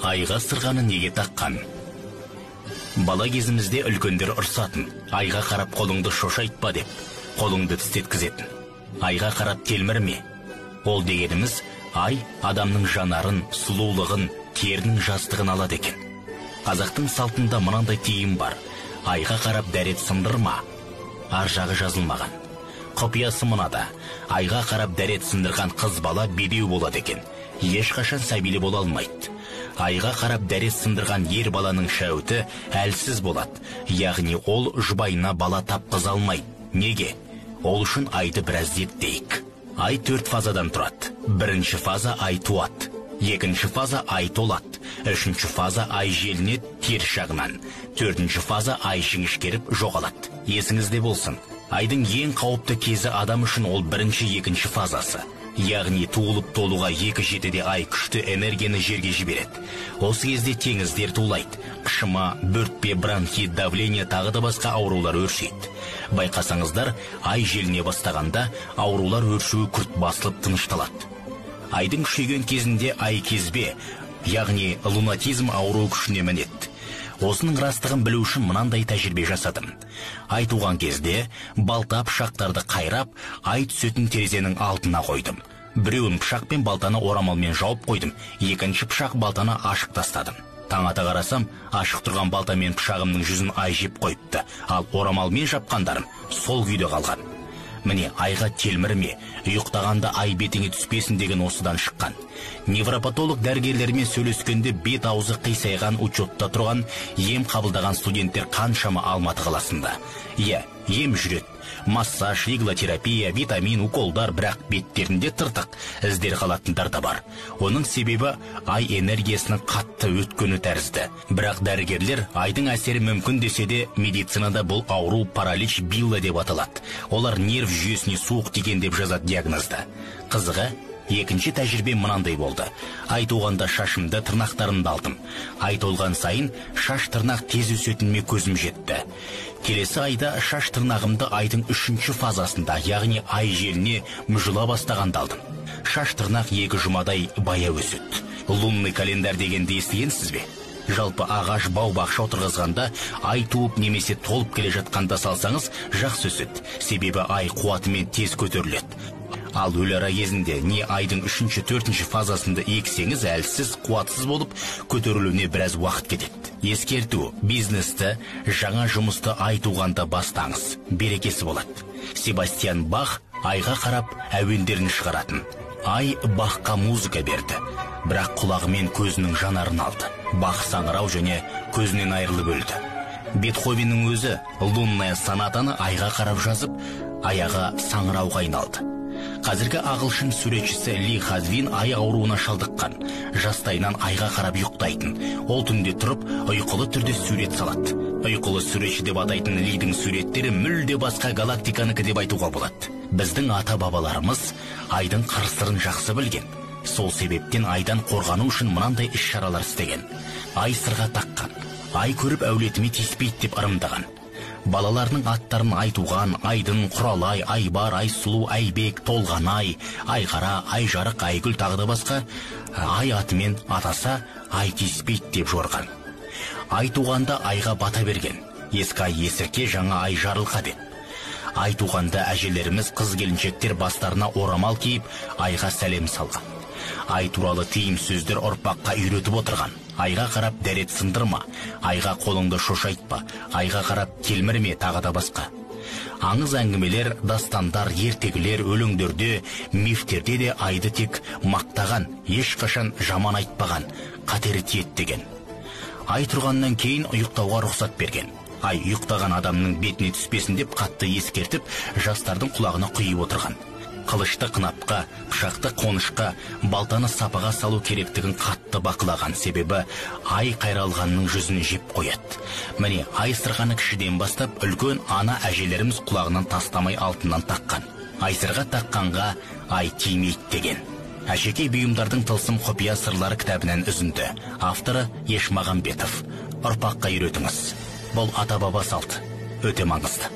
Айға сырғаны неге таққан? Бала кезімізде үлкендер ұрсатын, айға қарап қолыңды шошайтпа деп, қолыңды тістеткізетін. Айға қарап телмірме. Ол дегеніміз, ай адамның жанарын, сұлулығын, терінің жастығын алады екен. Қазақтың салтында мынандай тыйым бар. Айға қарап дәрет сындырма. Ар жағы жазылмаған. Құпиясы мынада. Айға қарап дәрет сындырған қыз бала бедеу болады екен. Ешқашан сәбилі бола алмайды. Айға қарап дәрет сындырған ер баланың шәуіті әлсіз болады. Яғни ол жұбайына бала тапқыза алмайды. Неге? Ол үшін айды біраз зерттейік. Ай 4 фазадан тұрады. Бірінші фаза ай туады. Екінші фаза ай толады. Үшінші фаза ай желінеді теріс жағынан. Төртінші фаза ай жіңішкеріп жоғалады. Есіңізде болсын. Айдың ең қауіпті кезі адам үшін ол бірінші, екінші фазасы. Яғни туылып толуға 2-7-де ай күшті энергияны жерге жібереді. Осы кезде теңіздер тулайды. Қышыма, бөртпе, бронхит, давление тағы да басқа аурулар өршиді. Байқасаңыздар, ай желіне бастағанда аурулар өршуі күрт басылып тынышталады. Айдың күшейген кезінде ай кезбе, яғни лунатизм ауруы күшіне мінеді. Осының растығын білу үшін мынандай тәжірибе жасадым. Ай туған кезде балта пышақтарды қайрап, ай түсетін терезенің алдына қойдым. Біреуін пышақ пен балтаны орамалмен жауып қойдым, екінші пышақ балтаны ашық тастадым. Таң ата қарасам, ашық тұрған балта мен пышағымның жүзін ай жеп қойыпты, ал орамалмен жапқандарым сол күйде қалған. Міне, айға телмірме, ұйықтағанда ай бетіңе түспесін деген осыдан шыққан. Невропатолог дәрігерлермен сөйлескенде бет аузы қисайған учетта тұрған, ем қабылдаған студенттер қаншама Алматы қаласында. Иә, ем жүреді. Массаж, иглотерапия, витамин, уколдар, бірақ беттерінде тыртық, іздер қалатындар да бар. Оның себебі ай энергиясының қатты өткені тәрізді. Бірақ дәрігерлер айдың әсері мүмкін десе де, медицинада бұл ауру паралич Билла деп аталады. Олар нерв жүйесіне суық тиген деп жазады диагнозды. Қызығы, екінші тәжірибе мынандай болды. Ай туғанда шашымды, тырнақтарымды алдым. Ай толған сайын шаш тырнақ тез өсетініме көзім жетті. Келесі айда шаш тырнағымды айдың 3-ші фазасында, яғни ай желіне мұжыла бастағанда алдым. Шаш тырнақ 2 жұмадай баяу өседі. Лунный календарь дегенді естігенсіз бе? Жалпы ағаш бау-бақша отырғызғанда ай туып немесе толып келе жатқанда салсаңыз жақсы өседі. Себебі ай қуатымен тез көтеріледі. Ал өлі ара кезінде не айдың 3-ші, 4-ші фазасында ексеңіз әлсіз, қуатсыз болып көтерілуіне біраз уақыт кетеді. Ескерту, бизнесті, жаңа жұмысты ай туғанда бастаңыз, берекесі болады. Себастьян Бах айға қарап әуендерін шығаратын. Ай Бахқа музыка берді, бірақ құлағы мен көзінің жанарын алды. Бах саңырау және көзінен айырылып өлді. Бетховеннің өзі лунная сонатаны айға қарап жазып, аяғы саңырауға айналды. Қазіргі ағылшын суретшісі Ли Хадвин ай ауруына шалдыққан. Жастайынан айға қарап ұйықтайтын. Ол түнде тұрып, ұйқылы түрде сурет салады. Ұйқылы суретші деп атайтын Лидің суреттері мүлде басқа галактиканікі деп айтуға болады. Біздің ата-бабаларымыз айдың қыр-сырын жақсы білген. Сол себептен айдан қорғану үшін мынандай іс-шаралар істеген. Ай сырға таққан, ай көріп әулетіме тиіспейді деп ырымдаған. Балаларының аттарын Айтуған, Айдын, Құралай, Айбар, Айсұлу, Айбек, Толғанай, Айқара, Айжарық, Айгүл тағы да басқа ай атымен атаса, ай тиіспейді деп жорған. Ай туғанда айға бата берген. Ескі ай есірке, жаңа ай жарылқа деп. Ай туғанда әжелеріміз, қыз келіншектер бастарына орамал киіп, айға сәлем салған. Ай туралы тыйым сөздер ұрпаққа үйретіп отырған. Айға қарап дәрет сындырма, айға қолыңды шошайтпа, айға қарап телмірме тағы да басқа. Аңыз әңгімелер, дастандар, ертегілер, өлеңдерде, мифтерде де айды тек мақтаған, ешқашан жаман айтпаған, қатері тиеді деген. Ай тұрғаннан кейін ұйықтауға рұқсат берген. Ай ұйықтаған адамның бетіне түспесін деп қатты ескертіп, жастардың құлағына құйып отырған. Қылышты қынапқа, пышақты қонышқа, балтаны сапаға салу керектігін қатты бақылаған. Себебі ай қайралғанның жүзін жеп қояды. Міне, ай сырғаны кішіден бастап үлкен ана әжелеріміз құлағынан тастамай алтыннан таққан. Ай сырға таққанға ай тимейді деген. Әшекей бұйымдардың тылсым құпия сырлары кітабынан үзінді. Авторы Ешмағамбетов. Ұрпаққа үйретіңіз. Бұл ата-баба салты. Өте маңызды.